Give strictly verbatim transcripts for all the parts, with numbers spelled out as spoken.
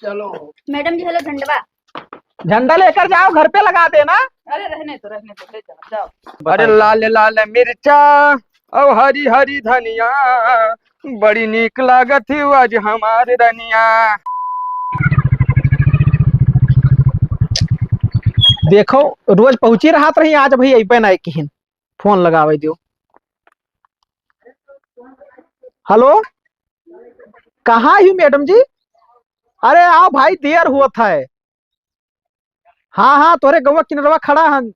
चलो। मैडम जी, हेलो, झंडवा। झंडा लेकर जाओ, घर पे लगा देना। अरे, रहने दो, रहने दो, ले जाओ, जाओ। अरे, लाल लाल मिर्चा और हरी हरी धनिया, बड़ी नीक लागत ही आज हमार रनिया। देखो, रोज पहुँची रहत रही, आज भाई अइबे ना किहिन। फोन लगावे दियो। हेलो, कहाँ ही मैडम जी? अरे आओ भाई, देर होत है। हाँ, हाँ, तोरे गौवा किनरवा खड़ा हन।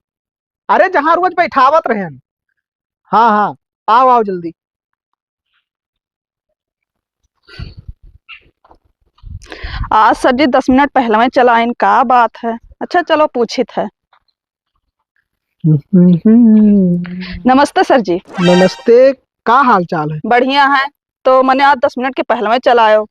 अरे, जहाँ रोज बैठावत रहन। हाँ, हाँ, आओ, आओ जल्दी। आज सर जी दस मिनट पहलवे चला आइन, का बात है? अच्छा, चलो, पूछित है। नमस्ते सर जी। नमस्ते, का हाल चाल है? बढ़िया है, तो मने आज दस मिनट के पहलवे चला आयो।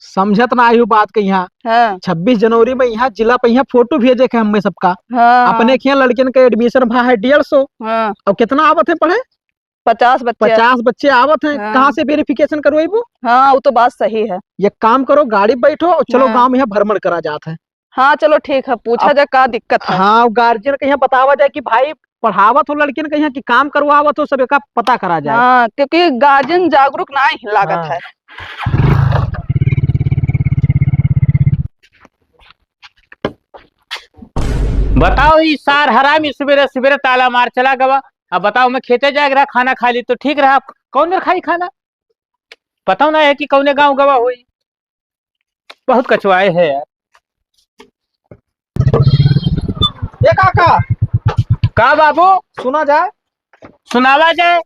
समझत ना आयु बात के यहाँ। हाँ। छब्बीस जनवरी में यहाँ जिला पे यहाँ फोटो भेजे के हमें सबका। हाँ। अपने के यहाँ लड़कियन के admission भा है डेढ़ सौ। हाँ। अब कितना आवत है पढ़े? पचास बच्चे। पचास बच्चे आवत हैं। हाँ। कहाँ से verification करवाइबू? हाँ, वो तो बात सही है। ये काम करो, गाड़ी बैठो और चलो हाँ। गाँव में यहाँ भ्रमण करा जात है। हाँ, चलो ठीक है, पूछा अब जाए का दिक्कत है। हाँ, गार्जियन के यहाँ बतावा जाए कि भाई पढ़ावत हो लड़कियन के यहाँ कि काम करवावत हो, सब एका पता करा जाए। हाँ, क्योंकि गार्जियन जागरूक ना ही लागत हाँ। है। बताओ, ई सार हरामी सुबेरे सुबेरे ताला मार चला गवा। अब बताओ, मैं खेते जाए रहा, खाना खा ली तो ठीक रहा, कौन मेर खाई खाना? पता ना है कि कौने गाँव गवा हुई। बहुत कचवाए है यार। ए काका। का बाबू? सुना जाए। सुनावा जाए।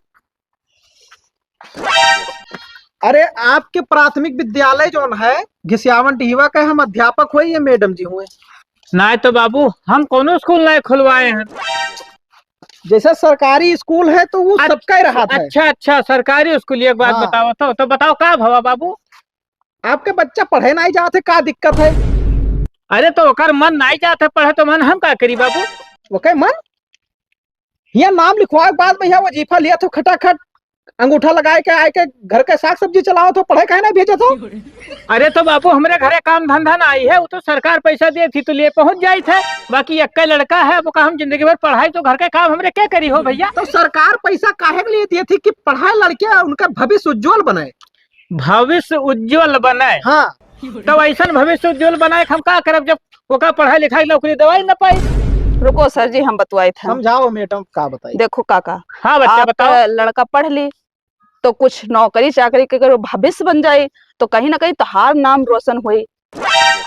अरे, आपके प्राथमिक विद्यालय जौन है घिसियावन टिहवा का, हम अध्यापक हुए या मैडम जी हुए? नाहीं तो बाबू, हम कौनो स्कूल नाहीं खुलवाए हैं। जैसे सरकारी स्कूल है तो वो अच्छ-, सबका ही रहा था। अच्छा, अच्छा, सरकारी स्कूल, एक बात हाँ। बताओ तो, तो बताओ का भवा बाबू? आपके बच्चा पढ़े नाहीं जात है, का दिक्कत है? अरे तो ओकर मन नाहीं जात है पढ़े तो मन हम का करी बाबू? ओके मन? हियाँ नाम लिखवाए के बाद में हियाँ वजीफा लिया तो खटाखट अंगूठा लगाए के आए के घर के साग सब्जी चलाओ तो पढ़े काहे नाहीं भेजे तो? अरे तो बाबू हमरे घरे काम धंधा नाहीं है, वो तो सरकार पैसा देत ही तो लिए पहुँच जाइत है, बाकी एक्के लड़का है, अब ओका हम जिंदगी भर पढ़ाई तो घर के काम हमरे के करी हो भैया? तो सरकार पैसा काहे के लिए देत ही कि पढ़ाए लड़के उनका भविष्य उज्जवल बने। भविष्य उज्जवल बने। हाँ। तब ऐसन भविष्य उज्जवल बनाए के हम का करब जब ओका पढ़ाई लिखाई नौकरी दवाई न पाई। रुको सर जी, हम बतवाइत है। समझाओ मैडम, का बताई? देखो काका, हाँ बच्चा, आप बताओ। लड़का पढ़ ली तो कुछ नौकरी चाकरी के अगर भविष्य बन जाई तो कहीं ना कहीं तोहार नाम रोशन होई।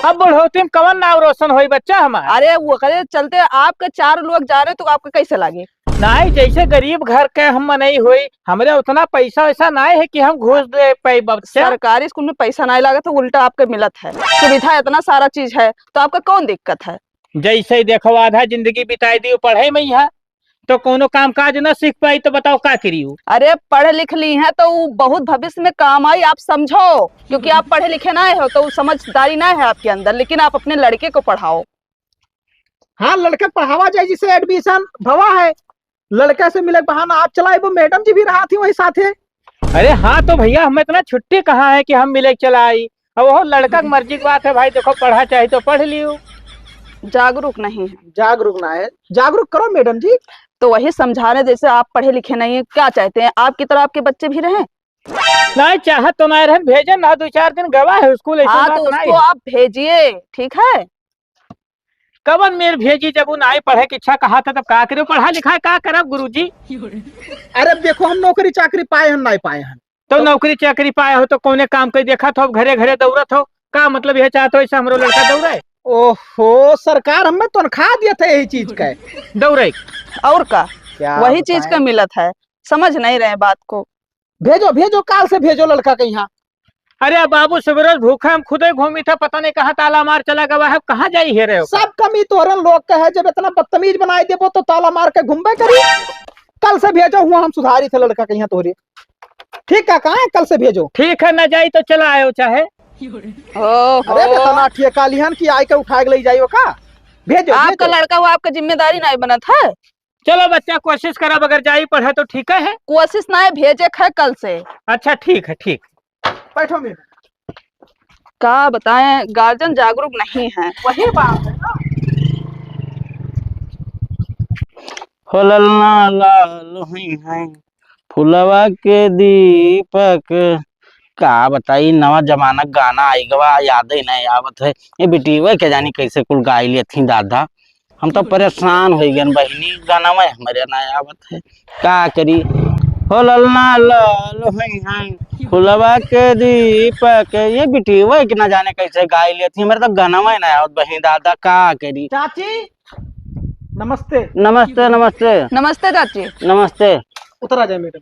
अब बुढ़ौती में कवन नाम रोशन होई बच्चा हमार? अरे ओकरे चलते आपके चार लोग जा रहे तो आपके कैसे लागे? नाहीं, जैसे गरीब घर के हम मनई होई, हमरे उतना पैसा वैसा नाहीं है कि हम घूस दे पाई बच्चा। सरकारी स्कूल में पैसा नाहीं लागत है, उल्टा आपके मिलत है, सुविधा इतना सारा चीज है, तो आपका कौन दिक्कत है? जैसे ही देखो आधा जिंदगी बिताई दी पढ़े में ही है, तो कौनो काम काज न सीख पाई, तो बताओ का करी उ? अरे पढ़ लिख ली है तो उ बहुत भविष्य में काम आई, आप समझो, क्योंकि आप पढ़े लिखे नाहीं हो तो उ समझदारी नाहीं है आपके अंदर, लेकिन आप अपने लड़के को पढ़ाओ। हाँ, लड़का पढ़ावा जाए, जिसे admission भवा है, लड़का से मिले के बहाना आप चला आइबो, मैडम जी भी रहा थी वही साथे। अरे हाँ, तो भैया हम इतना छुट्टी कहाँ है कि हम मिले के चला आई? अब वो लड़का के मर्जी की बात है भाई, देखो पढ़ा चाहे तो पढ़ लियो। जागरूक नहीं है। जागरूक ना है, जागरूक करो मैडम जी। तो वही समझा रहे, जैसे आप पढ़े लिखे नहीं है, क्या चाहते हैं आपकी तरह आपके बच्चे भी रहें? नाहीं, चाहत तो नाहीं रहन, भेजन ना, दो चार दिन गवा है स्कूल, ऐसी हाँ, बात तो नाहीं उसको है। आप भेजिए, ठीक है? कवन मेर भेजी, जब उ नाहीं पढ़े के इच्छा कहा था, तब का करे? पढ़ा लिखा का करब गुरुजी? अरे देखो, हम नौकरी चाकरी पाए हन, नाहीं पाए हन। तो तो नौकरी चाकरी पाए हो तो कौने काम के देखत हो, अब घरे घरे दौड़त हो, का मतलब यह चाहत हो ऐसा हमरो लड़का दौड़े? ओहो, सरकार हमें तनख्वाह दिया था यही चीज का। दौड़े। और का? क्या वही चीज का बताएं? मिलत है, समझ नहीं रहे बात को। भेजो, भेजो, काल से भेजो लड़का के यहाँ। अरे बाबू, सुबह रोज भूखा हम खुदे घूमी था, पता नहीं कहाँ ताला मार चला गवा है, कहाँ जाई है रहे हो? सब कमी तोहरन लोग का है, जब इतना बदतमीज बनाई देबो तो ताला मार के घूमबे करी। कल से भेजो हुआ, हम सुधारी थे लड़का के यहाँ तोहरे। ठीक है, कहाँ है, कल से भेजो। ठीक है, ना जाई तो चला आयो चाहे। ओहो। अरे बेटा, ना ठेका लिहन कि आए के उठाए के ले जाइयो का? भेजो, आपका भेजो। लड़का हुआ आपका जिम्मेदारी नहीं बनत है। चलो बच्चा, कोशिश करब, अगर जाई पढ़े तो ठीक है। कोशिश ना है, भेजे के है कल से। अच्छा, ठीक है, ठीक। बैठो मैडम। का बताएं, गार्जियन जागरूक नहीं है। वही बात है ना। हो ललना लाल हुई हैं, फुलवा के दीपक। का बताई, नवा जमाना क गाना आई गवा, याद ही नहीं आवत है। ये बिटिया के जानी कैसे कुल गाई लेत ही दादा। हम तो परेशान हो गए बहिनी, गाना में हमारे ना आवत है, का करी? हो ललना लाल हुई हैं, फुलवा के दीपक। ये बिटिया के ना जाने कैसे गाई लेत ही, हमारे तो गाना में ना आवत बहिनी दादा, का करी? चाची, नमस्ते। नमस्ते, नमस्ते। नमस्ते चाची। नमस्ते। उतर आ जाए मैडम।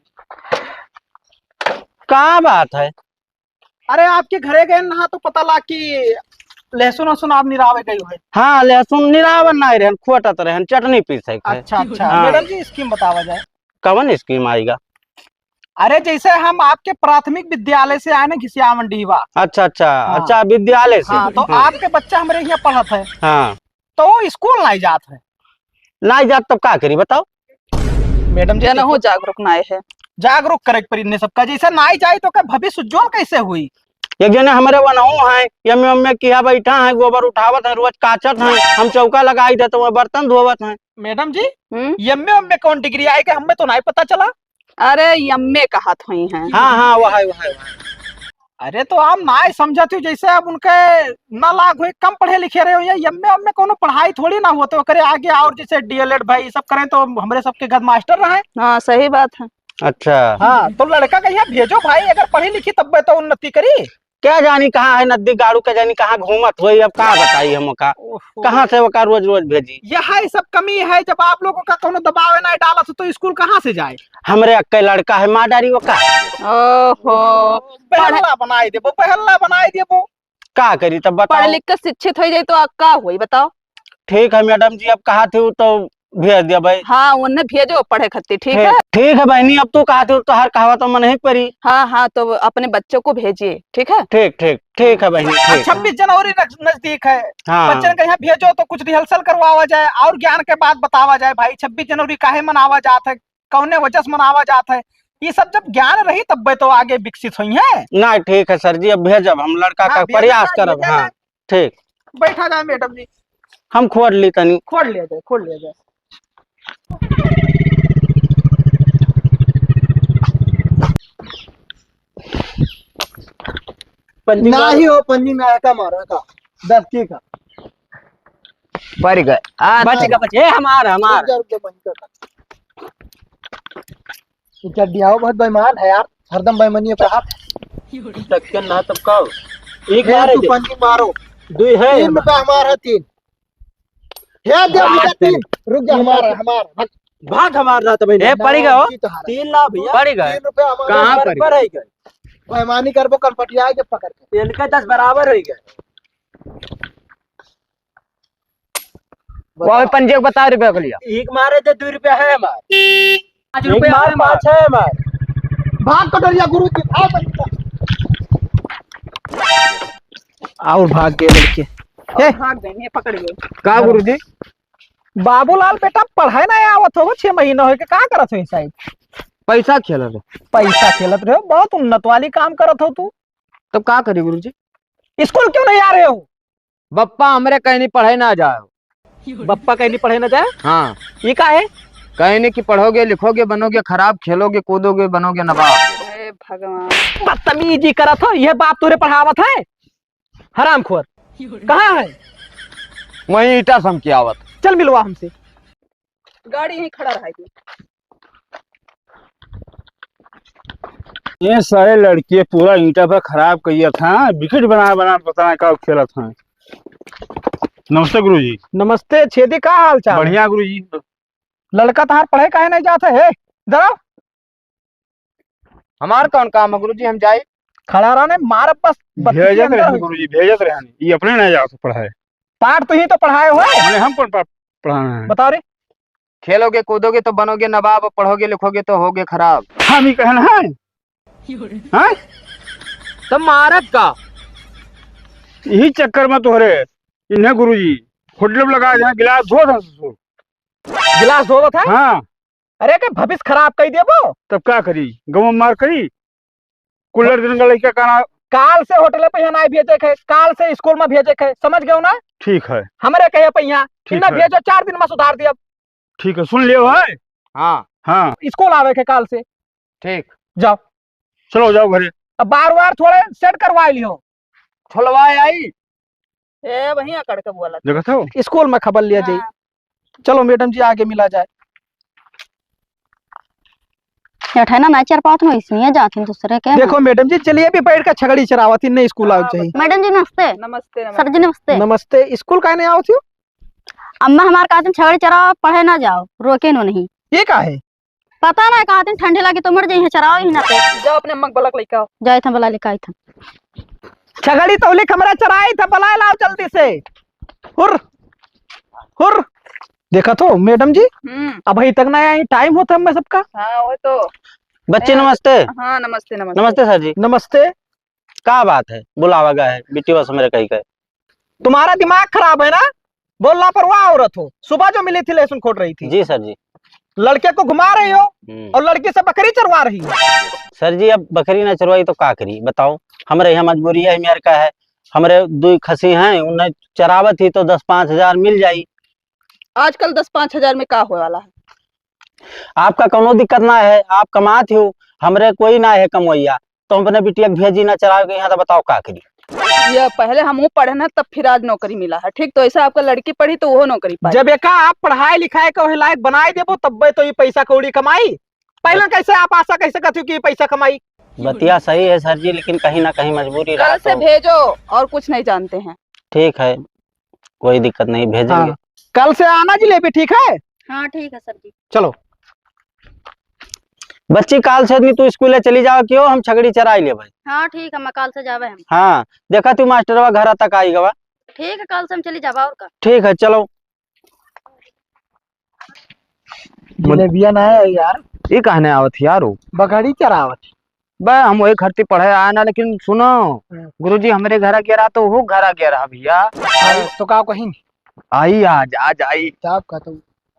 का बात है? अरे, आपके घरे गए ना तो पता ला कि लहसुन वहसुन आप निरावे गए हुए। हाँ, लहसुन निरावन ना रहन, खोटत रहन, चटनी पीसे के। अच्छा, अच्छा। हाँ। मैडम जी, स्कीम बतावा जाए। कवन स्कीम आएगा? अरे, जैसे हम आपके प्राथमिक विद्यालय से आए ना, घिसियावन डीहवा। अच्छा, अच्छा, हाँ। अच्छा, विद्यालय से। हाँ, तो हाँ। आपके बच्चा हमरे यहाँ पढ़त है। हाँ। तो वो स्कूल नहीं जात है। नहीं जात तब का करी बताओ? मैडम जी, जनहू देखो। जागरूक नाय है। जागरूक करे के पड़ी इन्हें सबका, जैसे नाई जाए तो का भविष्य उज्जवल कैसे हुई? एक जने हमरे वनहू हैं, एम ए, एम ए किया बैठा हैं, गोबर उठावत हैं, रोज काचत हैं, हम चौका लगाई देते हैं, बर्तन धोवत हैं। मैडम जी, हम्म? एम ए, एम ए कौन डिग्री आए के हमें तो नहीं पता चला। अरे, एम ए कहत हुई हैं। हाँ, हाँ, वह है, वह है, वह है। अरे, तो आप ना समझत हो, जैसे अब उनके ना लाग होई, कम पढ़े लिखे रहे हो, या एम ए, एम ए कोनो पढ़ाई थोड़ी ना होते, ओकरे आगे और जैसे डी एल एड भाई, ये सब करें तो हमरे सबके घर मास्टर रहे। हाँ, सही बात है। अच्छा। हाँ, तो लड़का का यहाँ भेजो भाई, अगर पढ़ी लिखी तब तो उन्नति करी। क्या जानी कहाँ है नद्दी गाड़ू, क्या जानी कहाँ घूमत होई, अब का बताई हम ओका, ओहो। कहाँ से ओका रोज रोज भेजी? यह सब कमी है, जब आप लोगों का कोनो दबाव ना डालत हो तो स्कूल कहाँ से जाए? हमरे अक्के लड़का है, मार डारी ओका। ओहो। बहल्ला बनाई देबो, बहल्ला बनाई देबो। का करी तब बताओ? पढ़ लिख के शिक्षित हो जाए तो अब का होई बताओ? ठीक है मैडम जी, अब कहा थे तो भेज दिया भाई। हाँ, उन्हें भेजो पढ़े खातिर, ठीक ठीक, है? ठीक है बहनी, अब तू कहा थे तो हर कहावा तो मन ही परी। हाँ, हाँ, तो अपने बच्चों को भेजिए, ठीक है? ठीक, ठीक, ठीक है बहनी, ठीक है। छब्बीस जनवरी नज-, नजदीक है। हाँ। बच्चन के यहाँ भेजो तो कुछ रिहर्सल करवावा जाए और ज्ञान के बात बतावा जाए भाई, छब्बीस जनवरी काहे मनावा जात है, कौने वजह से मनावा जात है, ये सब जब ज्ञान रही तब्बे तो आगे विकसित होई है। ना, ठीक है सर जी, अब भेजब हम लड़का हाँ, का भेजा प्रयास जाए, करब, भेजा हाँ, जाए। ठीक। बैठा जाए मैडम जी। हम खोल ली तनी। खोल लिया जाए, खोल लिया जाए। पंजी ना मारो। ही हो, पंजी ना का मारा का। दस की का। पड़ गए। आ, बच गया, बच। ए, हमार, हमार। रुक जा, रुक जा, बंद कर। ये चड्डियाओ बहुत बेईमान है यार, हरदम बेईमानी पे हाथ। टक्कर ना तब का हो? एक ए, मारे तू दे। पंजी मारो। दुई है तीन हमार। रुपया हमार है, तीन। हे दे, रुक जा, तीन। रुक जा, हमार है, हमार। भाग। भाग हमार ना तब ए, पड़ी गयो। तीन ला भैया। पड़ी गए। तीन रुपया हमार। कहाँ दस पड़ी? बराबर है क्या? बेईमानी करबो, कनपटिया के पकड़ के। इनका दस बराबर है क्या? वो पंजे को बता रुपया के लिया। एक मारे थे, दो रुपया है हमार। पाँच एक रुपया मार, है हमार। पाँच है हमार। भाग कटोरिया गुरु जी, भाग। और भाग गए लड़के। और हे। भाग गए, ये पकड़ गए। का गुरु जी? बाबूलाल बेटा, पढ़ाई ना आवत हो, छह महीना हो के का करत हो साहब? पैसा खेलत रहे। पैसा खेलत रहे हो, बहुत उन्नत वाली काम करत हो तू। तब का करी गुरु जी? स्कूल क्यों नहीं आ रहे हो? बप्पा हमरे कहीं नहीं पढ़े ना जाओ। बप्पा कहीं नहीं पढ़े ना जाए? हाँ। ये का है? कहीं नहीं कि पढ़ोगे, लिखोगे, बनोगे खराब, खेलोगे, कूदोगे, बनोगे नवाब। हे भगवान। बदतमीजी करत हो, यह बाप तोरे पढ़ावत है? हरामखोर। कहाँ है? वहीं ईटा समके आवत। चल मिलवा हमसे। गाड़ी यहीं खड़ा रहा है। ये सारे लड़के पूरा ईंटा पर खराब कइया था, विकेट बना बना पता नहीं का खेलत हैं। नमस्ते गुरुजी। नमस्ते छेदी, का हाल चाल? बढ़िया गुरुजी। लड़का तहार पढ़े काहे नहीं जात है? हे, इधर आओ। हमार कौन काम है गुरुजी, हम जाई? खड़ा रहा नहीं, मारब बस, बत्तीस के भेजत अंदर रहन हो। गुरुजी, भेजत रहन। ये अपने नहीं जात पढ़ाए। पाठ तू ही तो पढ़ाए हो। मैंने हम कौन पा-, पढ़ाना है? बताओ रे। खेलोगे कूदोगे तो बनोगे नवाब, पढ़ोगे लिखोगे तो होगे खराब। हम ही कहना है? हाँ? तो मारब का? यही चक्कर में तोहरे इन्हें गुरुजी होटल लगा देना, गिलास धो था ससुर। गिलास धोवत है? हाँ। अरे के भविष्य खराब कई देबो। तब का करी? गाँव में मार करी? कुल्लड़ दिन का लड़का का ना काल से होटल पे यहाँ नाहीं भेजे के, काल से स्कूल में भेजे के, समझ गयो ना? ठीक है। हमरे कहे पे यहाँ ठीक इन्ना है। भेजो, चार दिन में सुधार दिया। ठीक है, सुन लियो है। हाँ। हाँ। स्कूल आवे के काल से। ठीक। जाओ। चलो, जाओ घरे। अब बार बार थोड़े सेट करवा लियो। छोलवाए आई। ए, वहीं अकड़ के बोला। देखत हो? स्कूल में खबर लिया जाई। हाँ। चलो मैडम जी, आगे मिला जाए। ये ठहना ना चर पावत हो, इसलिए जात हैं दूसरे के। देखो मैडम जी, चलिए अभी बैठ के छगड़ी चरावत ही, नहीं स्कूल आवे हाँ, चाहिए। मैडम जी नमस्ते। नमस्ते, नमस्ते। सर जी नमस्ते। नमस्ते। स्कूल काहे नहीं आवत हो? अम्मा हमार कहत हैं छगड़ी चराओ, पढ़े ना जाओ, रोके नो नहीं। ये का है? पता ना, कहत हैं ठंडी लगी तो मर जाइए, चराओ ही ना तो। जाओ अपने अम्मा के बलक लेके आओ। जाए था बला लेके आई था। छगड़ी तौली के हमरा चराई था, बलाए लाओ जल्दी से। हुर, हुर। देखत हो मैडम जी, हम्म। अबहीं तक ना आई, टाइम होता है हम सबका। हाँ, वो तो। बच्चे ए, नमस्ते। हाँ, नमस्ते, नमस्ते। नमस्ते सर जी। नमस्ते। का बात है, बुलावा गया है, बिटिया से मेरे कही गए। तुम्हारा दिमाग खराब है ना, बहुत लापरवाह औरत हो। सुबह जो मिली थी, लहसुन खोट रही थी। जी सर जी। लड़के को घुमा रही हो हम्म। और लड़की से बकरी चरवा रही हो। सर जी, अब बकरी ना चरवाई तो का करी, बताओ, हमरे यहाँ मजबूरी है, मेर का है, हमरे दुई खसी हैं, उन्हें चरावत ही तो दस पाँच हजार मिल जाई। आजकल दस पाँच हजार में का होए वाला है? आपका कौनो दिक्कत ना है, आप कमात ही हो, हमरे कोई ना है कमवैया, तो हम अपने बिटिया के भेजी ना चरावे के यहाँ, तो बताओ का करी? ये पहले हम वो पढ़े ना, तब फिर आज नौकरी मिला है, ठीक? तो ऐसा आपका लड़की पढ़ी तो वो नौकरी पाई। जब एका आप पढ़ाई लिखाई के वही लायक बनाई देबो, तब्बे तो ये पैसा कौड़ी कमाई। पहले कैसे आप आशा कैसे करती हो कि ये पैसा कमाई? बतिया सही है सर जी, लेकिन कहीं ना कहीं मजबूरी कल रहा से तो। भेजो, और कुछ नहीं जानते हैं। ठीक है, कोई दिक्कत नहीं, भेजेंगे। हाँ, कल से आना जिलेबी, ठीक है? हाँ, ठीक है सर जी। चलो। बच्ची, काल से नहीं तू स्कूले चली जाओ, क्यों हम छगड़ी चराई ले भाई। हाँ, ठीक है, मैं काल से जावे हम। हाँ, देखा तू मास्टरवा घर तक आई गवा। ठीक है, काल से हम चली जावा और का। ठीक है, चलो। जिलेबिया ना है यार। ये कहने आवत यार हो? बकरी चरावत। बे, हम वही खरती पढ़े आए ना, लेकिन सुनो, हाँ। गुरुजी हमरे घर आ गया रहा, तो वो घर आ गया रहा भैया। हाँ, तो का कहीं? आई आज, आज आई। साहब का तो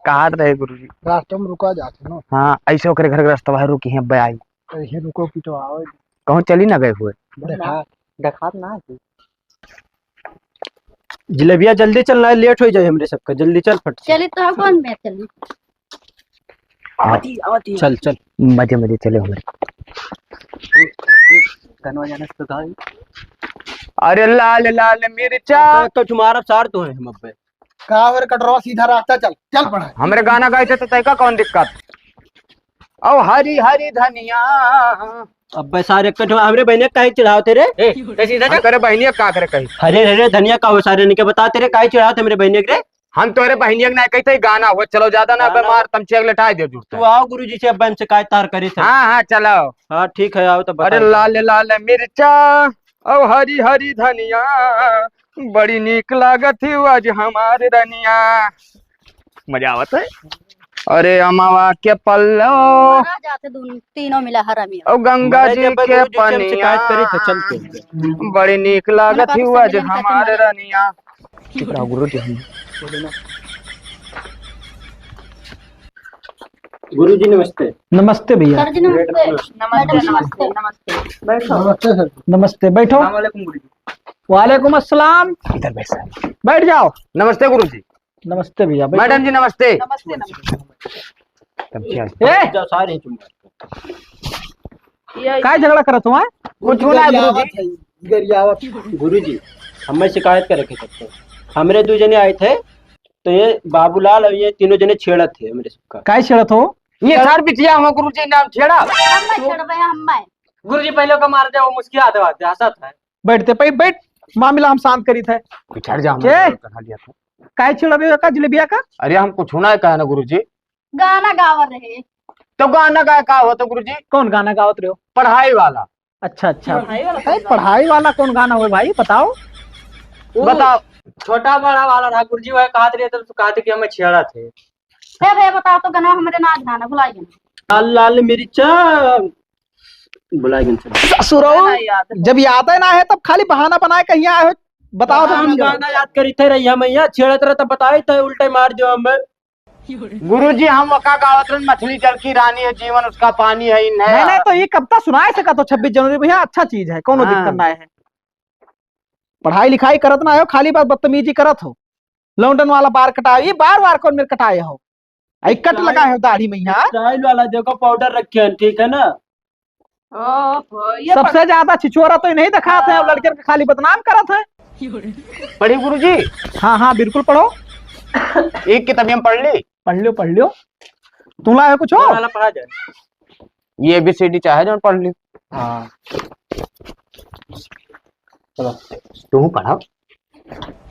कहत रहे गुरुजी। रास्ते में रुका जाते ना। हाँ, ऐसे ओकरे घर के रास्ता बाहर रुकी हैं, बे आई। तो यहीं रुको कि तो आओ। कहूँ चली ना गए हुए। देखा, देखात ना है। जिलेबिया जल्दी चल, ना लेट हो जाए हमरे सबका, जल्दी चल फट से। चली तो कौन में चली? हाँ, आवती, आवती। चल, चल, मजे मजे चले हमरे। कनवा जाने से तो गाई। अरे लाल लाल मिर्चा। अबे, तो तुम्हारा सार तो है हम अब्बे। का और कटरवा सीधा रास्ता चल, चल पड़ा। हमरे गाना गाए थे तो तय का कौन दिक्कत? ओ हरी हरी धनिया। अबे सारे कठवा हमरे बहने काहे चिढ़ावत रे? ए, कैसी हम धनिया? तेरे बहनिया का करे कही? हरे हरे धनिया का हो सारे इनके बतावत रे काहे चिढ़ावत हमरे बहने के रे? हम तोरे बहनिया के ना कही थे गाना हो, चलो ज्यादा ना गाना। अबे मार तम चेक लटाए दे जुड़ता तू है। आओ गुरुजी से अब हम शिकायत तार करी थे। हाँ, हाँ, चलो। हाँ, ठीक है, आओ तो अरे बताओ। लाल लाल मिर्चा, ओ हरी हरी धनिया, बड़ी नीक लागत ही आज हमार रनिया। मजा आवत है। अरे अमावा के पल्लो। मरा जाते दोनों, तीनों मिला हरामी। ओ गंगा मरे जी के के पनिया। शिकायत करी थे, चलते। बड़ी नीक लागत ही आज हमार रनिया। चुप रहो गुरु जी। गुरु जी नमस्ते। नमस्ते भैया। सर जी नमस्ते। नमस्ते, नमस्ते, नमस्ते। बैठो। नमस्ते सर। नमस्ते, बैठो। अस्सलाम वालेकुम गुरु जी। वालेकुम अस्सलाम। इधर बैठ सर। बैठ जाओ। नमस्ते गुरु जी। नमस्ते भैया, बैठो। मैडम जी नमस्ते। नमस्ते, नमस्ते। तब क्या? ए! जाओ, सारे ही चुप। ये काय झगड़ा करत हो, हैं? कुछ ना गुरु जी। गरियावत है, गरियावत। गुरु जी, हमें शिकायत करे के सबसे। हमरे दो जने आए थे, तो ये बाबूलाल और ये तीनों जने छेड़त थे हमरे सबका। काय छेड़त हो? ये सर बिटिया हुआ गुरु जी नाम छेड़ा। हम ना छेड़बे, हम मैं। गुरु जी पहले का मार दे, वो मुस्किया दे, हंसत है। बैठते, पै-, बैठ, मामला हम शांत करी थे। कुछ हट जा, के? हमने तो कहा लिया था। काय छेड़बे का, जिलेबिया का? अरे हम कुछ होना है कहा ना गुरु जी। गाना गावत रहे। तो गाना गाय का हो तो गुरु जी? कौन गाना गावत रहे हो? पढ़ाई वाला। अच्छा, अच्छा। पढ़ाई वाला भाई, कौन गाना? पढ़ाई वाला कौन गाना हो भाई, बताओ। वो बताओ। छोटा बड़ा वाला रहा गुरु जी, वह कहत रहे तो कहते कि हमें छेड़ा थे। हे भैया, बताओ तो गनवा हमरे ना ध्यान है, भुला गया। लाल लाल मिर्चा, भुला गया सब। ससुरो, ना याद है। जब याद है ना है, तब खाली बहाना बनाए कहीं आए हो, बताओ तो हाँ, हम भूल जाओ। गाना याद करी थे रहिया मैया, छेड़त रहे तब बताई थे, उल्टे मार दियो हमें। गुरुजी, हम ओका गावत रहन, मछली जल की रानी है, जीवन उसका पानी है, इन है। नहीं, नहीं, तो ये कविता सुनाए सकत हो छब्बीस जनवरी भैया, अच्छा चीज है, कौनो हाँ। दिक्कत ना है। पढ़ाई लिखाई करत ना हो, खाली बस बदतमीजी करत हो। लौंडन वाला बार कटाओ, ये बार बार कौन मेर कटाए हो? आई कट स्टाइल, लगाए हो दाढ़ी में यहाँ। स्टाइल वाला देखो, पाउडर रखे हैं, ठीक है ना? ओहो, ये सबसे पढ़- ज्यादा छिछोरा तो इन्हीं दिखात है, हाँ। लड़के के खाली बदनाम करत है। पढ़ी गुरुजी? हाँ, हाँ, बिल्कुल पढ़ो। एक किताब हम पढ़ ली। पढ़ लियो, पढ़ लियो। तू लाए कुछ हो? वाला पढ़ा जाए। ये एबीसीडी चाहे जो पढ़ लियो। हाँ। चलो, तू पढ़ा।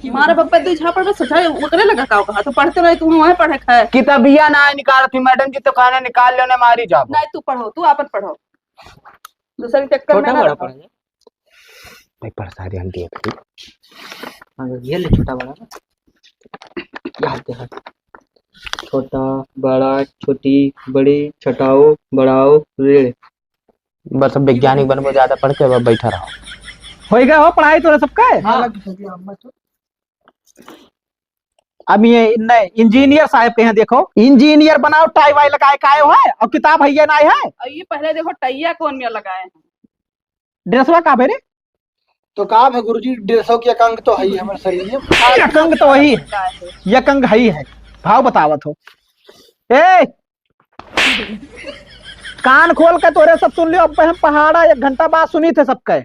हमारे पप्पा तो झापड़ में सचा ओकरे लगा का कहा, तो पढ़ते रहे, तू वहीं पढ़े खाए। किताबिया ना निकालत ही, मैडम जी तो कहने निकाल लो, ना मारी जाबो। नहीं, तू पढ़ो, तू आपन पढ़ो, दूसरे के चक्कर में छोटा ना बड़ा रहो। पढ़ा जाए। नहीं, पढ़ सारी हम देख ली। हाँ, ये ले छोटा बड़ा ना। ये हाथ देखा। छोटा, बड़ा, छोटी, बड़ी, छटाओ, बड़ाओ, ऋण। बस अब वैज्ञानिक बनबो, ज्यादा पढ़ के अब बैठा रहो। होई गए हो पढ़ाई तोरे सबके? हाँ। अब ये नहीं, इंजीनियर साहब के यहाँ देखो, इंजीनियर बनाओ, टाई वाई लगाए के आयो है, और किताब है ये नहीं है। और ये पहले देखो टैया कौन में लगाए हैं। ड्रेसवा का बे रे? तो का है गुरुजी, ड्रेसों की एक अंग तो है ही हमारे शरीर में। एक अंग तो वही है, का है? एक अंग है ही है। भाव बतावत हो। ए, कान खोल के तोरे सब सुन लियो। अब हम पहाड़ा एक घंटा बाद सुनी थे सबके,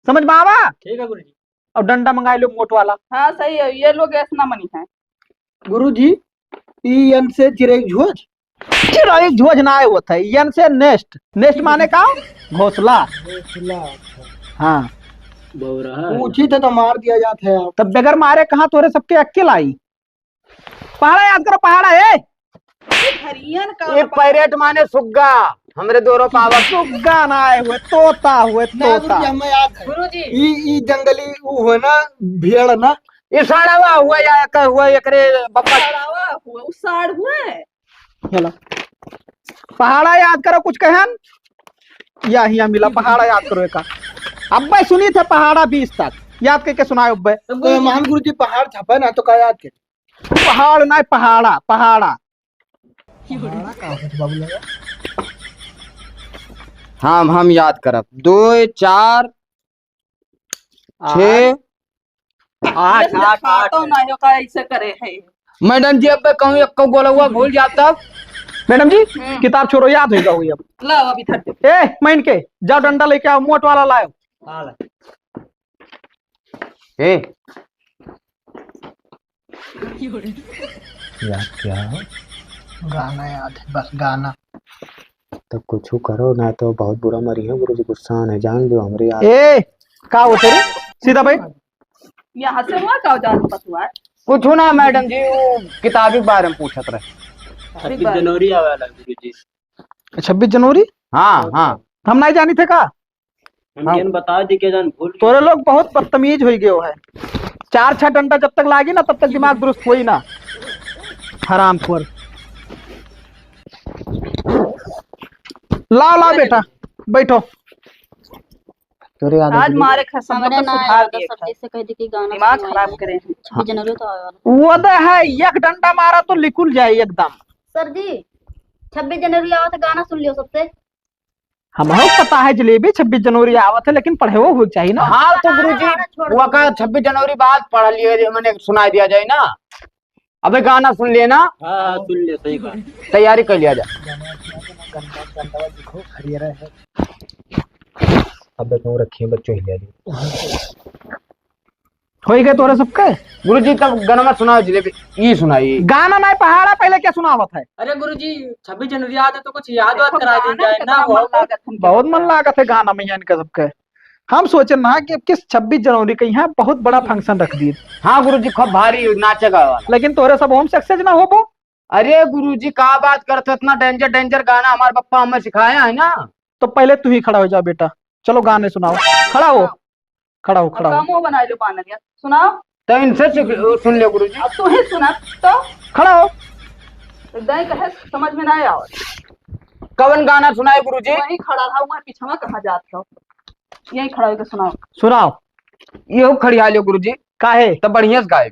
समझ में आवा? ठीक है गुरुजी। और डंडा मंगाए लो मोट वाला। हाँ, सही है, ये लोग ऐसा ना मनी है। गुरुजी, ई एन से चिरई झोज? चिरई झोज ना होत है, एन से नेस्ट। नेस्ट माने का? घोंसला। घोंसला, अच्छा। हाँ। बौरा है। पूछी थे तो मार दिया जात है आप। तब बगैर मारे कहाँ तोरे सबके अक्ल आई? पहाड़ा याद करो, पहाड़ा, ए। हरियन का ये पैरेट माने सुग्गा, हमरे दोनों पावक। सुग्गा ना आए हुए, तोता हुए, ना तोता। गुरुजी, हमें याद है। गुरुजी। ई, ई जंगली ऊ हुए ना, भेड़ ना। ई साड़वा हुआ या एक हुआ, एकरे बप्पा। साड़वा हुआ, उ साड़ हुआ है। चलो। पहाड़ा याद करो कुछ कहन, या हिया मिला, पहाड़ा याद करो एका। अब्बे सुनी थे पहाड़ा बीस तक, याद करके सुनाए अब्बे। तो महान गुरुजी पहाड़ छपे ना, तो का याद के? पहाड़ ना, पहाड़ा, पहाड़ा। पहाड़ा का होत बाबू लगा? हम, हम याद करब। दो, चार, आठ। छः, आठ, ये आठ, आठ। तो ना हो का ऐसे करे है। मैडम जी, अब कहूँ एक गोलवा भूल जाता। मैडम जी, हम्म। किताब छोड़ो, याद होइगा हुई अब। लाओ अभी धर दे। ए, मैं इनके, जाओ डंडा लेके आओ, मोट वाला लाओ। हाँ, ला। ए। याद क्या हो? गाना याद है, बस गाना। तो कुछ करो ना, तो बहुत बुरा मरी है गुरुजी, गुस्सा है, जान लो हमरे याद। ए, का होते रे? सीधा बैठ। यहाँ से हुआ का जान पतुआ? कुछ ना मैडम जी, वो किताबी के बारे में पूछत रहे। छब्बीस जनवरी आवे वाला गुरुजी। छब्बीस जनवरी? हाँ, हाँ। हम नहीं जानी थे का? हम हाँ। केन बता दी के जान भूल गए। तोरे लोग बहुत बदतमीज होई गयो है। चार छह डंडा जब तक लागी ना, तब तक दिमाग दुरुस्त होई ना। हरामखोर। लाओ, लाओ बेटा, बैठो। तोरे याद आज है? मारे खसम हमरे लोग ना सुधार आया, दिए सब था। जैसे कह दी कि गाना दिमाग सुनवाई खराब है। करे हैं। छब्बीस जनवरी तो आवे वाला। वो तो है, एक डंडा मारा तो निकुल जाए एकदम। सर जी, छब्बीस जनवरी आवा तो गाना सुन लियो सबसे। हमहू पता है जलेबी, छब्बीस जनवरी आवत है, लेकिन पढ़े वो हो चाहिए ना। हाँ, तो गुरुजी, वो का छब्बीस जनवरी बाद पढ़ लिए, मने सुनाई दिया जाए ना। अबे गाना सुन लिए ना। हाँ, हाँ, सुन लिए, सही बात। तैयारी कर लिया जाए। अबे क्यों रखी है बच्चों, हिला दी। होई गए तोरे सबके? गुरुजी, तब गनमा सुनाओ, जलेबी, ई सुनाई। गाना नहीं, पहाड़ा पहले क्या सुनावत है? अरे गुरुजी, छब्बीस जनवरी आ तो कुछ याद वाद करा दी जाए ना। बहुत मन लागत है गाना में इनके सबके। हम सोचे ना कि अब किस छब्बीस जनवरी के यहाँ बहुत बड़ा function रख दिए। हाँ गुरुजी, खूब भारी नाचेगा वाला। लेकिन तोरे सब होम सक्सेस ना हो वो। अरे गुरुजी, का बात करत हो, इतना danger danger गाना हमारे पप्पा हमें सिखाया है ना। तो पहले तू ही खड़ा हो जा बेटा, चलो गाने सुनाओ। खड़ा हो। खड़ा हो, खड़ा हो। मुंह बनाए लो बानर यार। सुनाओ। तो इनसे सुन लियो गुरुजी। अब तू ही सुना तो। खड़ा हो। तो दाई कहे समझ में ना आवे। कवन गाना सुनाए गुरुजी? वही खड़ा रहा, वहाँ पीछे में कहाँ जात हो? यही खड़ा होके सुनाओ। सुनाओ। यो खड़िया लियो गुरुजी। काहे? तो बढ़िया से गाए।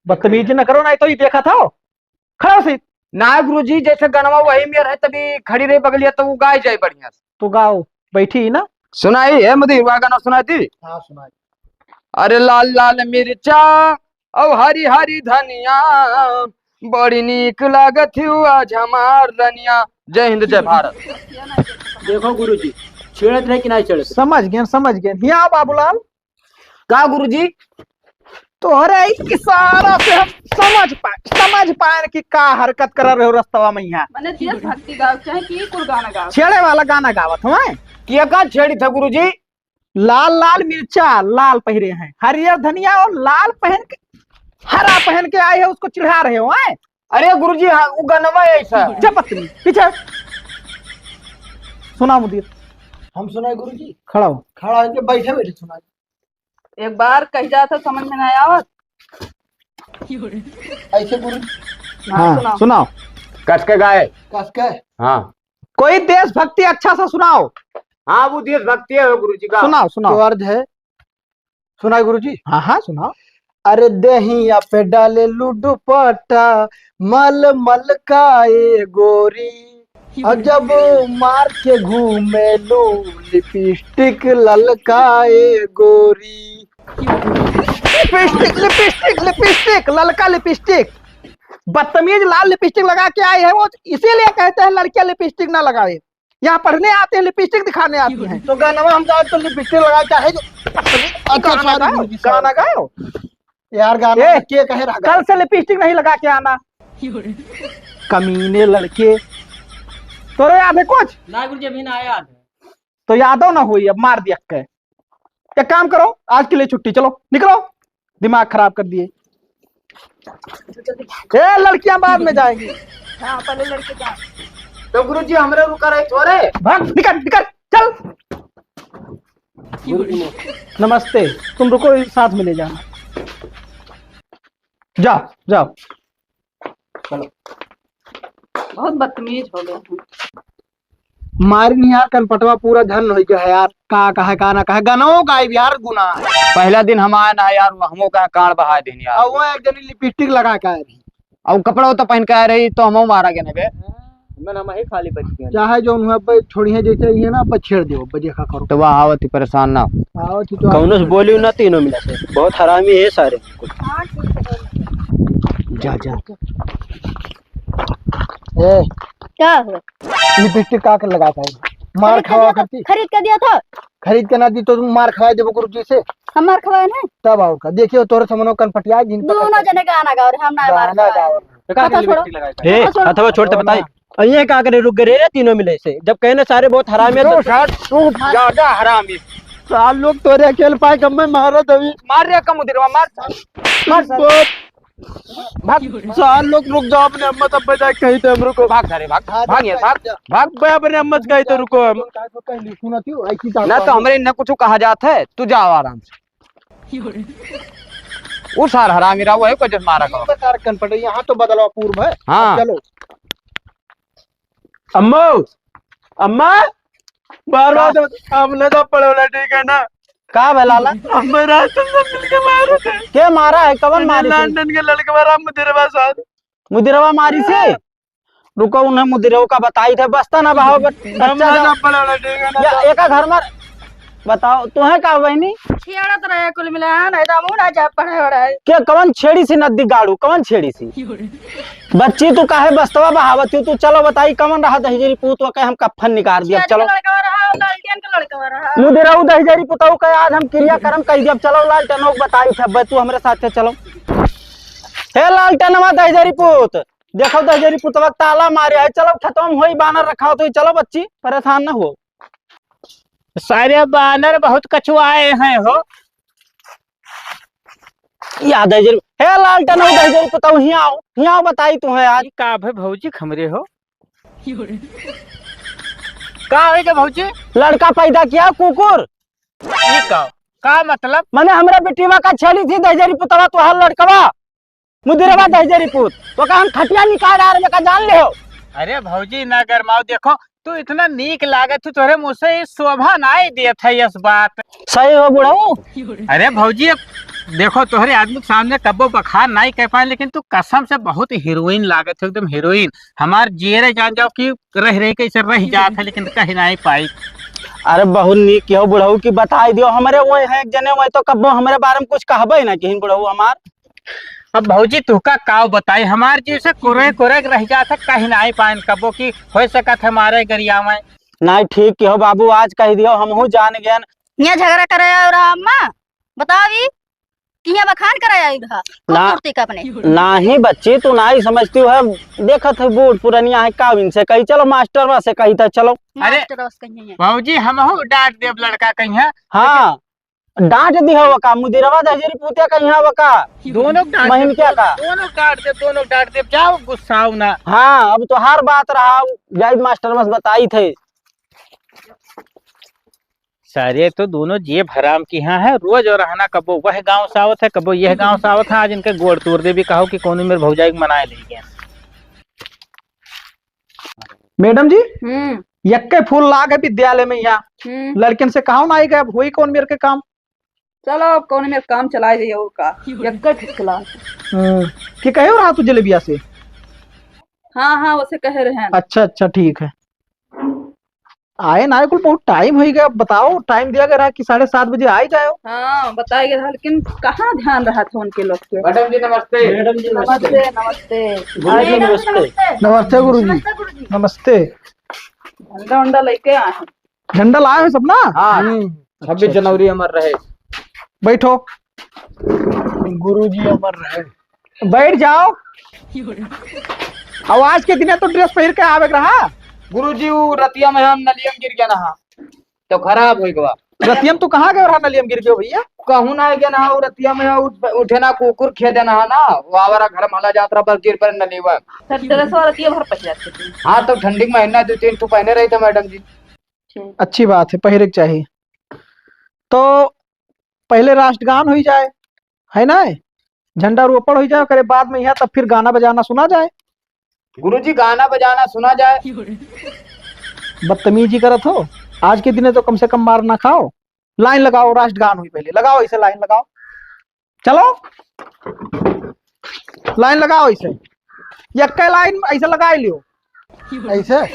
बदतमीजी न करो, नहीं तो ये देखा था। खड़ा हो सही। ना गुरुजी, जैसे गनवा वही में रहे, तभी खड़ी रही बगलिया, तो वो गाय जाए बढ़िया से। तो गाओ, बैठी ही ना। सुनाई है मुदीरवा, गाना सुनाई थी। हाँ, सुनाई। अरे लाल लाल मिर्चा और हरी हरी धनिया, बड़ी नीक लागत ही आज हमार रनिया। जय हिंद, जय भारत। देखो गुरुजी, छेड़त रहे कि नहीं छेड़त रहे? समझ गए, समझ गए। हिया बाबूलाल। का गुरुजी? तोहरे इशारा से हम समझ पाए, समझ पाए कि का हरकत कर रहे हो रस्तवा में यहाँ। मने देशभक्ति गाओ, चाहे कि कुल गाना गाओ। छेड़े वाला गाना गावत हूँ मैं। किया का छेड़ी था गुरुजी? लाल लाल मिर्चा लाल पहिरे हैं, हरियर धनिया और लाल पहन के, हरा पहन के आए हैं, उसको चिढ़ा रहे हो, हैं? अरे गुरुजी, हाँ, वो गनवा है ऐसा। जब पत्नी पीछे सुना मुदीर। हम सुनाए गुरुजी? खड़ा हो। खड़ा होके बैठे बैठे सुनाए। एक बार कही जात है, समझ में नहीं आवत। ऐसे गुरु। हाँ, हाँ, सुनाओ। सुनाओ। कस के गाए। कस के। हाँ। कोई देशभक्ति अच्छा सा सुनाओ। हाँ, वो देशभक्ति है गुरुजी का। सुनाओ, सुनाओ। तो अर्ज है, सुनाए गुरुजी? हाँ, हाँ, सुनाओ। अरे देहिया पे डाले लू दुपट्टा, मल मल का ए गोरी, और जब मार के घूमे लू लिपस्टिक ललका ए गोरी। लिपस्टिक, लिपस्टिक, लिपस्टिक, ललका लिपस्टिक। बदतमीज, लाल लिपस्टिक लगा के आई है वो, इसीलिए कहते हैं लड़कियां लिपस्टिक ना लगावे। यहाँ पढ़ने आते हैं, लिपस्टिक दिखाने आती हैं। तो गाना में हम जाए तो लिपस्टिक लगा के आए जो। अच्छा, गाना sorry गाओ, गुरुजी, गाना sorry। गाओ। यार गाना ए, के कहे रहा कल से लिपस्टिक नहीं लगा के आना। कमीने लड़के। तोरे याद है कुछ? ना गुरुजी, अभी ना याद है। तो यादो ना हुई, अब मार दिया के। एक काम करो, आज के लिए छुट्टी, चलो निकलो, दिमाग खराब कर दिए। ए, लड़कियां बाद में जाएंगी। हाँ, पहले लड़के जाओ। तो गुरुजी, हमरे रुका रहे थोड़े। भाग, निकल, निकल, चल। नमस्ते, तुम रुको, साथ में ले जाना। जाओ, जाओ। चलो। बहुत बदतमीज हो गए हैं। मारी नहीं यार, कनपटवा पूरा झन हो गया है यार। का कहे, का ना कहे, गनवो गायब यार, गुना। पहला दिन हम आए ना यार, हमो का कान बहाए दिन यार। और वो एक जनी लिपस्टिक लगा के आए रही। और कपड़ा तो पहन के आए रही, तो हमो मारा गए ना बे। हमें ना, हम ही खाली बच गए। चाहे जो उन्हें अब छोड़ी है, जैसे ही है ना, अब छेड़ दो, अब देखा करो। तो वह आवत ही, परेशान ना हो। आवत ही तो कौनो से बोली ना, तीनों मिला से। बहुत हरामी है सारे। जा, जा। ए, का हो? लिपस्टिक का के लगाता है? मार खरीद के खवा दिया था? करती? खरीद के दिया था? खरीद के ना दी तो तुम मार खवाए देबो गुरुजी से। हम मार खवाए ना? तब और का? देखियो तोरे समनो कनपटिया जिन दोनों जने गाना गाओ रे, हम ना मार गाना खवाए। गाओ। तो का कथा छोड़ो। लिपस्टिक लगाए था? ए, कथा छोड़ो। हथवा छोड़ तो बताई। और ये का करे रुक गए रे तीनों मिले से? जब कहने सारे बहुत हरामी है तो तो। सार, तू ज्यादा हरामी। सार लोग तोरे अकेल पाए कम में मारो तभी। मार रे कम उधरवा, मार। मार सार। बहुत भाग। सार लोग रुक जाओ, अपने अम्मा तब बजाए कहीं तो हम रुको। भाग सारे, भाग, भाग यहाँ, भाग, भाग। भाग बे, अपने अम्मा से कहीं तो रुको हम। सुना क्यों, ऐसी ना तो हमरे इन्हें कुछ कहा जात है, तू जाओ आराम से। वो सार हरामी रहा, वही को जब मारा ये करो। बता रखन पड़े, यहाँ तो बदलाव पूर्व है। हाँ। अब चलो। अम्मो, अम्मा, बार बार का? तो हमने तो पढ़ोला, ठीक है ना? का बे लाला? हम राशन सब मिलके मारे थे। के मारा है? कवन मारी थी? लंदन के लड़के मारा, मुदिरवा साथ। मुदिरवा मारी से? रुको, उन्हें मुदिरवा का बताई थे, बस्ता ना बहाओ, बस हम बच्चा ना जाओ। पढ़ोला, ठीक है ना? या एका घर मार। बताओ, तुहे का बहिनी? छेड़त रहे कुल मिला, नहीं तो हमहू ना जा पढ़े वढ़े। के कवन छेड़ी सी नदी गाड़ू, कवन छेड़ी सी? बच्ची, तू काहे बस्तवा बहावत हो? तू चलो बताई, कवन रहा दहिजरी पूत, ओके हम कफन निकाल दिया। छेड़ी चलो। के लड़का रहा, लालटेन के लड़का रहा। मुदिरऊ दहिजरी पुतऊ के आज हम क्रिया करम कह दिया। चलो लालटेनों के बताई थे, तू हमरे साथ चलो। हे लालटेनवा दहिजरी पूत, देखो दहिजरी पुतवा ताला मारे है। चलो खेतवा में होई बानर रखा हो तो चलो बच्ची, परेशान ना हो। सारे बानर बहुत कछुआए हैं हो। या दहिजरी, हे लालटेन, हो दहिजरी पुतऊ, हियाँ आओ, हियाँ आओ, बताई तुम्हें आज। ई का भे भौजी खमरे हो? का होई के भौजी? लड़का पैदा किया कुकुर। ई का? का मतलब? मने हमरा बेटीवा का छेली थी दहिजरी पुतवा, तोहार लड़कवा। मुदिरवा दहिजरी पूत, तो का हम खटिया निकाल रहा है, का जान ले हो? अरे भौजी ना गरमाओ, देखो तू इतना नीक लागत तू, तोरे मुँह से ई शोभा नाई देत है इस बात। सही हो बुढ़ऊ। अरे भौजी, एक देखो, तोहरे आदमी के सामने कब्बो बखान नाहीं कइ पाए, लेकिन तू कसम से बहुत हीरोइन लागत है, एकदम हीरोइन। हमार जियरे जान जाओ कि रहि रहि के ऐसे रहि जात है, लेकिन कहि नाहीं पाई। अरे बहुत नीक किहो बुढ़ऊ कि बताइ दियो, हमरे वही है एक जने वही तो कब्बो हमरे बारे में कुछ कहबे ना किहिन बुढ़ऊ हमार। अब भौजी तुहका काव बताई, हमार जीव से कुरे कुरे के रहि जात है, कहि नाहीं पाइन कब्बो कि होइ सकत है मारे गरियावै। नाहीं ठीक किहो बाबू, आज कहि दियो, हमहू जान गेन। यहाँ झगड़ा करे और अम्मा बताओ ई कि यहाँ बखान करे आई रहा खूब ना। कुर्ती का अपने। नाहीं बच्ची, तू नाहीं समझती हो, देखत है बूढ़ पुरनिया है, काव इनसे कही, चलो मास्टरवा से कही था, चलो। अरे, मास्टरवा से कहिए। भौजी, हमहू डांट देब लड़का कहीं है। हाँ, डांट दिहो वका, मुदिरवा दहजरी पूतिया कहीं है वका। दोनों डांट महीन देब, क्या का? दोनों डांट देब, दोनों डांट देब, जाओ गुस्साओ ना। हाँ, अब तोहार बात रहा, जाइद मास्टरवा से बताई थे। सारे तो दोनों जेब हराम की यहाँ है, रोज और रहना, कबो वह गांव से आवत है, कबो यह गांव से आवत है। आज इनके गोड़ तोड़ देबी, कहो कि कौनो मेरे भौजाई के मनाए ले गया। मैडम जी, हम्म। यक्के फूल लाग है विद्यालय में यहाँ। हम्म। लड़कियन से कहो ना आई गए, अब होई कौन मेरे के काम? चलो, अब कौन मेरे काम चलाए जाइए और का, यक्के फूल लाग। हम्म। कि कहे रहा तू जलेबिया से? हाँ, हाँ, उसे कहे रहे हैं। अच्छा, अच्छा, ठीक है। आए ना, कुल बहुत टाइम होइ गया। बताओ, टाइम दिया गया रहा कि साढ़े सात बजे आ ही जाओ। हाँ, बताया गया था, लेकिन कहाँ ध्यान रहा था उनके लोग के। मैडम जी नमस्ते। मैडम जी नमस्ते। नमस्ते, नमस्ते। गुरु जी नमस्ते। नमस्ते गुरु जी। नमस्ते गुरु जी। नमस्ते। झंडा उंडा लेके आए हैं। झंडा लाए हो सब ना? हाँ। हम्म। छब्बीस जनवरी अमर रहे। बैठो। गुरु जी अमर रहे। बैठ जाओ। अब आज के दिने तो ड्रेस पहिर के आवे के रहा। गुरुजी, उ रतिया में हम नलियम गिर गया ना, तो खराब हो गवा। रतिया में तू कहाँ गए रहा, नलियम गिर गयो भैया? कहूँ ना गया ना, उ रतिया में उठ, उठे ना, कुकुर खेदे ना, ना, वो आवारा घर में हला जात रहा, बस गिर पर नलियम। सर, ड्रेस और रतिया भर पहन जाते थे। हाँ, तो ठंडी के महीना दो तीन ठो पहने रही थे मैडम जी। ठीक। अच्छी बात है, पहिरे के चाहिए। तो पहले राष्ट्रगान हुई जाए, है ना, झंडा रोपण हुई जाए, ओकरे बाद में यहाँ तब फिर गाना बजाना सुना जाए। गुरुजी, गाना बजाना सुना जाए। बदतमीजी करत हो, आज के दिने तो कम से कम मार ना खाओ। लाइन लगाओ, राष्ट्रगान हुई पहले, लगाओ ऐसे लाइन लगाओ, चलो लाइन लगाओ ऐसे, यक्के लाइन ऐसे लगाई लियो ऐसे। ओ,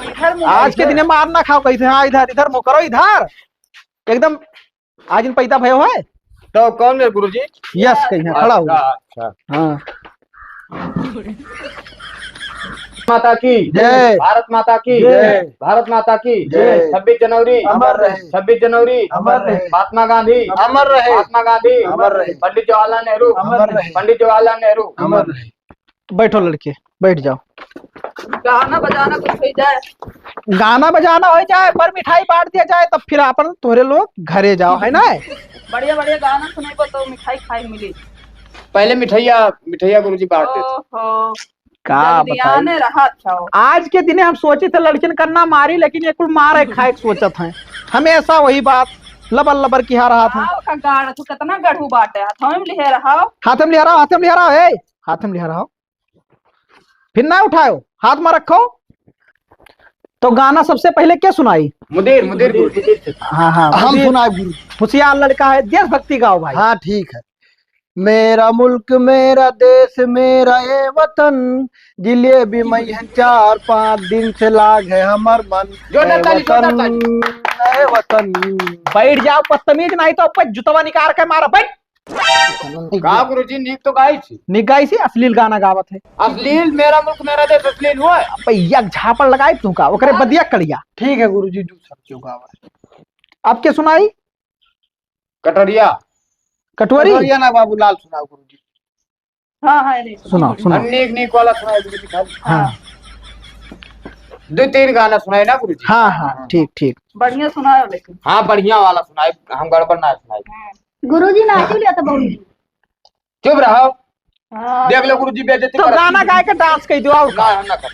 इधर मुँह आज के दिने मार ना खाओ कैसे, हाँ इधर, इधर मुँह करो, इधर एकदम आज इन पैदा भयो है। तो कौन है गुरुजी? यस, कहीं है, खड़ा हो। अच्छा, अच्छा। हाँ। माता की जय। भारत माता की जय। भारत माता की जय। छब्बीस जनवरी अमर रहे। छब्बीस जनवरी अमर रहे। महात्मा गांधी अमर रहे। महात्मा गांधी अमर रहे। पंडित जवाहरलाल नेहरू अमर रहे। पंडित जवाहरलाल नेहरू अमर रहे। बैठो लड़के, बैठ जाओ। गाना बजाना कुछ हो जाए। गाना बजाना हो जाए, पर मिठाई बांट दिया जाए, तब फिर आपन तोहरे लोग घरे जाओ, है ना? बढ़िया बढ़िया गाना सुनेबो तो मिठाई खाए मिली। पहले मिठाइया, मिठाइया गुरुजी बांट देते। ओहो। का जल्दी बताई? आने रहा था। आज के दिने हम सोचे थे लड़कियन का ना मारी, लेकिन ये कुल मारे खाए के सोचत हैं। हमेशा वही बात, लबर लबर किहा रहा था। आओ का गाड़ तू, कितना गढ़ू बाटे, हाथ में लिहे रहा। हाथ में लिहा रहा, हाथ में लिहा रहा, ए, हाथ में लिहा रहा। फिर ना उठाओ, हाथ में रखो। तो गाना सबसे पहले क्या सुनाई? मुदीर, मुदीर गुरु। हाँ, हाँ, हम मुदीर। सुनाए गुरु। होशियार लड़का है, देशभक्ति गाओ भाई। हाँ, ठीक है। मेरा मुल्क, मेरा देश, मेरा ये वतन, जिलेबी मैं है चार पाँच दिन से लाग है हमर मन। जोरदार ए ताली, जोरदार वतन, ताली। ए वतन। बैठ जाओ बदतमीज, नहीं तो ऊपर जुतवा निकाल के मारा, बैठ। का गुरुजी, नीक तो गाई छी। नीक गाई छी, अश्लील गाना गावत है। अश्लील, मेरा मुल्क मेरा देश अश्लील हुआ है। अबे एक झापड़ लगाई तू का, ओकरे बदिया कड़िया। ठीक है गुरुजी, जो सब जो गावत है। अब के सुनाई? कटोरिया। कटोरी? कटोरिया ना बाबू, लाल सुनाओ गुरुजी। हाँ, हाँ, ये नहीं सुनाओ, सुनाओ। नीक, नीक वाला सुनाओ गुरुजी खाली। हाँ। दो तीन गाना सुनाए ना गुरुजी। हाँ, हाँ, ठीक, ठीक। बढ़िया सुनाओ लेकिन। हाँ, बढ़िया वाला सुनाए, हम गड़बड़ ना सुनाए। हाँ। गुरुजी नाचू लिया था बहुत। चुप रहो। हाँ। देख लो गुरुजी बेइज्जती तो करत गाना हैं। गाए के डांस कइ दो और ना, का? हम ना कर।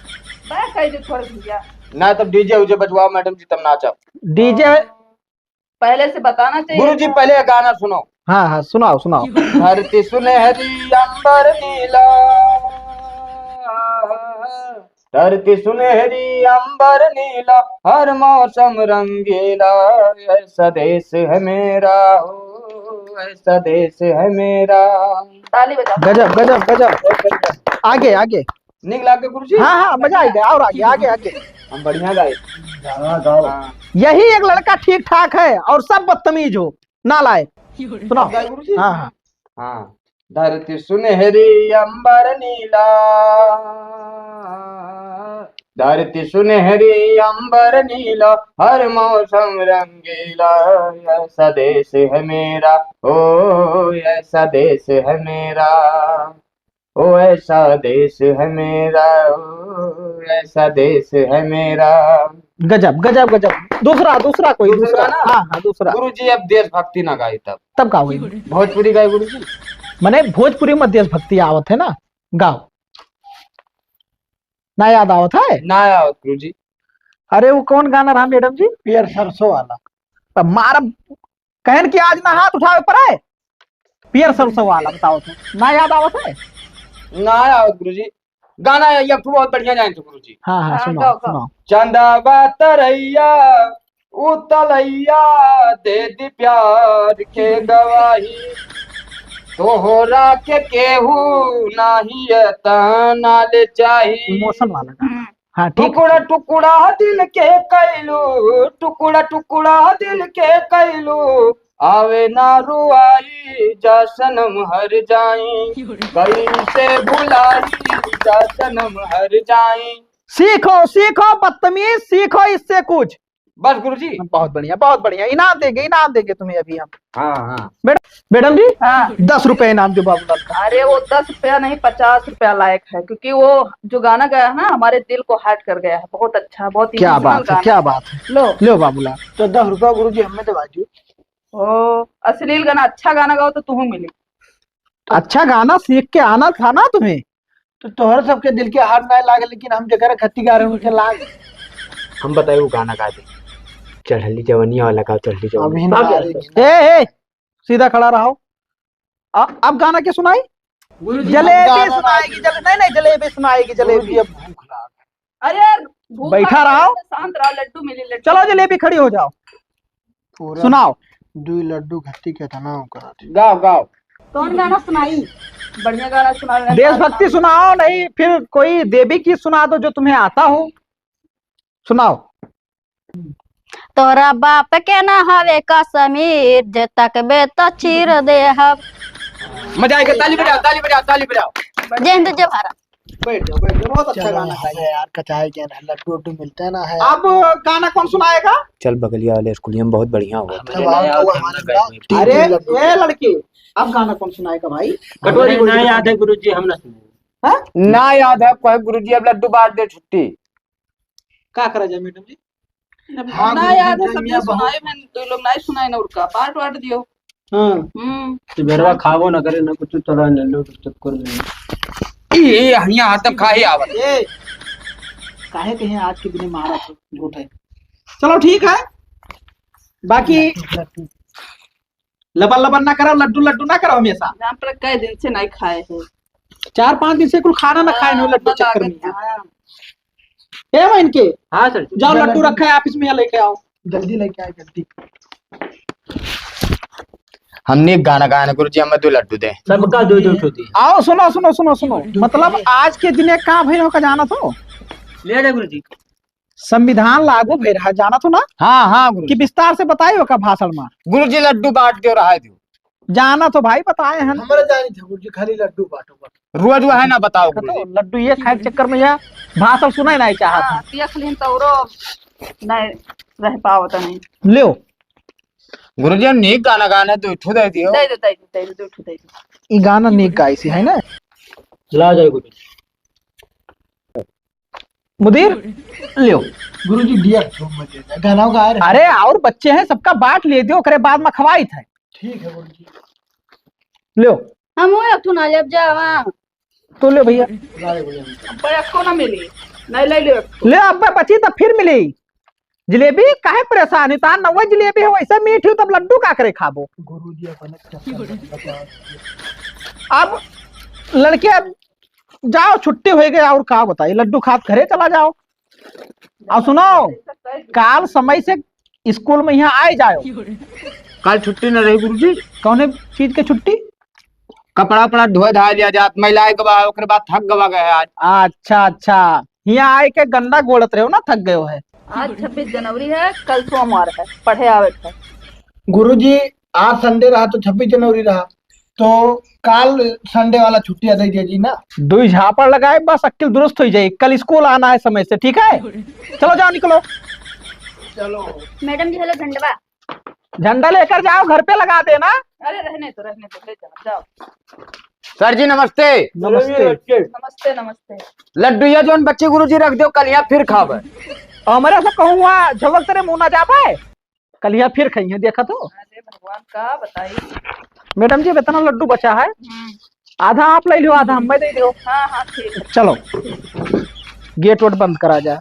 मैं कह दे थोड़ा भैया। ना तब डीजे उजे बजवाओ मैडम जी, तब नाचब। डीजे पहले से बताना चाहिए गुरुजी, था। पहले ये गाना सुनो। हाँ, हाँ, सुनाओ, सुनाओ। धरती सुनहरी अंबर नीला, धरती सुनहरी अंबर नीला, हर मौसम रंगीला, ऐसा देश है मेरा हो। ओ ऐसा देश है मेरा। ताली बजाओ। गजब, गजब, गजब। बहुत बढ़िया। आगे, आगे। नीक लागे गुरुजी? हाँ, हाँ, मजा आ गया। और आगे, आगे, आगे। हम बढ़िया गाए। गाना गाओ। हाँ। यही एक लड़का ठीक ठाक है और सब बदतमीज हो, नालायक। सुनाओ। गाए गुरुजी? हाँ, हाँ। हाँ। धरती सुनहरी अंबर नीला, धरती सुनहरी अंबर नीला, हर मौसम रंगीला, ऐसा देश है मेरा, ओ ऐसा देश है मेरा, ओ ऐसा देश है मेरा, ओ ऐसा देश है मेरा। गजब, गजब, गजब। दूसरा, दूसरा कोई, दूसरा दूसरा। गाना? हाँ, हाँ, दूसरा। गुरुजी, अब देशभक्ति ना गाई तब। तब का हुई? भोजपुरी गाई गुरुजी। मने भोजपुरी में देशभक्ति आवत है ना, गाओ। ना याद आवत है? ना आवत गुरुजी। अरे वो कौन गाना रहा मैडम जी? पियर सरसों वाला। तब मारब, कहन कि आज ना हाथ उठावे पड़े। पियर सरसों वाला बताओ तो। ना याद आवत है? ना आवत गुरुजी। गाना एक ठो बहुत बढ़िया जाने तो गुरुजी। हाँ, हाँ, हाँ, सुनाओ, गाओ, गाओ। सुनाओ। चंदवा तरैया उतलैया दे दी प्यार के गवाही, तोहरा के केहू नाही एतना ले चाही। इमोशन वाला गाना। हम्म। हाँ, ठीक। टुकड़ा टुकड़ा दिल के कैलू, टुकड़ा टुकड़ा दिल के कैलू, आवे ना रुआई जा सनम हर जाई, कैसे भुलाई जा सनम हर जाई। सीखो, सीखो बदतमीज, सीखो इससे कुछ। बस गुरुजी। बहुत बढ़िया, बहुत बढ़िया। इनाम देंगे, इनाम देंगे तुम्हें अभी हम। हाँ, हाँ। मैडम, मैडम जी, हाँ। दस रुपए इनाम दो बाबूलाल का। अरे वो दस रुपया नहीं, पचास रुपया लायक है, क्योंकि वो जो गाना गाया है ना, हमारे दिल को हर्ट कर गया है। बहुत अच्छा, बहुत क्या इमोशनल बात है, गाना क्या है। बात है। लो। लो बाबूलाल। तो दस रुपया गुरुजी हमें दे बाजू। ओ, अश्लील गाना, अच्छा गाना गाओ तो तुहू मिली। अच्छा गाना सीख के आना था ना तुम्हें। तो तोहर सबके दिल के हार ना लागे, लेकिन हम जेकरा खत्ती गा रहे हैं, उनके लाग। हम बताए वो गाना गा दे, चढ़ली जवनिया वाला गाओ, चढ़ली जवनिया। अभी ना अरे। ए, ए, सीधा खड़ा रहो। अ-, अब गाना के सुनाई? गुरुजी, जलेबी गाना ना सुनाएगी, जले-, नहीं, नहीं, जलेबी सुनाएगी, जलेबी। गुरुजी, अब भूख लाग। अरे यार, भूख बैठा लाग रहो। तो शांत रहो, लड्डू मिली, लड्डू। चलो जलेबी, खड़ी हो जाओ। पूरा सुनाओ। दुई लड्डू खाती केतना ओकर। गाओ, गाओ। कौन गाना सुनाई? बढ़िया गाना सुनाओ ना। देशभक्ति सुनाओ, नहीं फिर कोई देवी की सुना दो जो तुम्हें आता हो, सुनाओ। तोरा बाप के ना हवे कश्मीर, जे तकबे तो चीर देहब। मजा आएगा, ताली बजाओ, ताली बजाओ, ताली बजाओ। जय हिंद, जय भारत। बैठ जाओ, बैठ जाओ, बहुत अच्छा चलो गाना यहाँ है। से यार, कचाई के ना लड्डू उड्डू मिलते ना है। अब गाना कौन सुनाएगा? चल बगलिया वाले स्कूलिया में बहुत बढ़िया हुआ था। अब हम तो हमारे गाँव में अरे, लड्डू ए लड़की, अब गाना कौन सुनाएगा भाई? कटोरी हमें ना याद है गुरुजी, हम ना सुने। हाँ? ना याद है कोई गुरुजी, अब लड्डू बांट दे, छुट्टी। का करा जाए मैडम जी? अब हाँ, ना गुरुजी, याद है, सब जमिया ये बहुत सुनाए, मैं दो लोग नहीं सुनाए ना, उनका पार्ट वार्ट दियो। हाँ। हम्म। तो बेरवा खाबो ना करे ना कुछ, चला ले लो चक्कर में। ई, ई, हनिया हाथ में खाए आवत। ए, काहे कहीं आज के दिन मारा तो झूठ है। चलो ठीक है, बाकी लबर लबर ना करो, लड्डू लड्डू ना करो हमेशा। यहाँ पर कई दिन से नहीं खाए हैं। चार पाँच दिन से कुल खाना ना खाए हो हाँ, लड्डू मजा चक्कर आ में। गया। हाँ। ए, वहीं के। हाँ सर। जाओ, जल्दी। लड्डू रखा है ऑफिस में, यहाँ लेके आओ। जल्दी लेके आए, जल्दी। हमने एक गाना गाया ना गुरुजी, हमें दो लड्डू दे। सबका दो दो ठो दी। आओ, सुनो, सुनो, सुनो, सुनो। मतलब, आज के दिने का भइल ओका जाना तो? ले ले गुरुजी। संविधान लागू भइल रहा, जाना तो ना? हाँ, हाँ, गुरुजी। कि विस्तार से बताई ओका भाषण में। गुरुजी, लड्डू बांट दियो, रहा दियो। जाना तो भाई बताए हैं। हमारे जानी थे गुरुजी, खाली लड्डू बांटो बस। रोज वह ना बताओ तो गुरुजी। लड्डू ये खाए के चक्कर में यह भाषण सुनाई नहीं चाहत हाँ, है। पिया खलीन तो औरो नहीं रह पावत नहीं। लो। गुरुजी, हम नीक गाना गाना दो ठो दे दियो। दे दो, दे दो, दे दो, दो ठो दे दो। ई गाना नीक गाई सी है ना? ला जाए गुरुजी। मुदीर, लियो। गुरुजी, दिया छो मत दे दे। गाना गा रहे। अरे, और बच्चे हैं, सबका बांट लिए दियो, ओकरे बाद में खवाई थे। ठीक है गुरुजी। लियो। हम वो एक ठो ना लेब जावा। तो लियो भैया। ला ले भैया। अब्बा एको ना मिली। नहीं ले लियो। ले अब्बा बची तो फिर मिली। जलेबी काहे परेशान है? तार नवा जलेबी है, वैसे मीठ हो, तब लड्डू का करे खाबो? गुरुजी अपन चक्कर में बता। अब लड़के अब जाओ, छुट्टी हो गई, और का बताई, लड्डू खात घरे चला जाओ। और सुनो, काल समय से स्कूल में यहाँ आए जाओ। कल छुट्टी न रही गुरुजी। कौने चीज के छुट्टी? कपड़ा उपड़ा धोए धाए लिया जात, मैलाए गवा है, ओकरे बाद थक गवा गए आज। अच्छा, अच्छा, हियाँ आए के गंदा गोड़त रहे हो ना, थक गए हो है। आज छब्बीस जनवरी है, कल सोमवार है, पढ़े आवे के है। गुरुजी, आज संडे रहा तो छब्बीस जनवरी रहा, तो काल संडे वाला छुट्टी दे दीजिए ना। दुई झापड़ लगाए, बस अक्किल दुरुस्त हो जाए। कल स्कूल आना है समय से, ठीक है? चलो जाओ, निकलो। चलो। मैडम जी, हेलो झंडवा। झंडा लेकर जाओ, घर पे लगा देना। अरे रहने दो, रहने दो, ले जाओ, जाओ। सर जी नमस्ते। नमस्ते। नमस्ते, नमस्ते। लड्डू ये जोन बच्चे गुरुजी रख दो, कल यहाँ फिर खावे। हमारे से कहूँ हुआ झलक तेरे मुँह ना जावे, कल यहाँ फिर खाइए, देखा तो। अरे भगवान का बताई। मैडम जी, अब इतना लड्डू बचा है, हम्म। आधा आप ले लियो, आधा हमें दे दियो। हाँ, हाँ, ठीक है। चलो, गेट वेट बंद करा जा।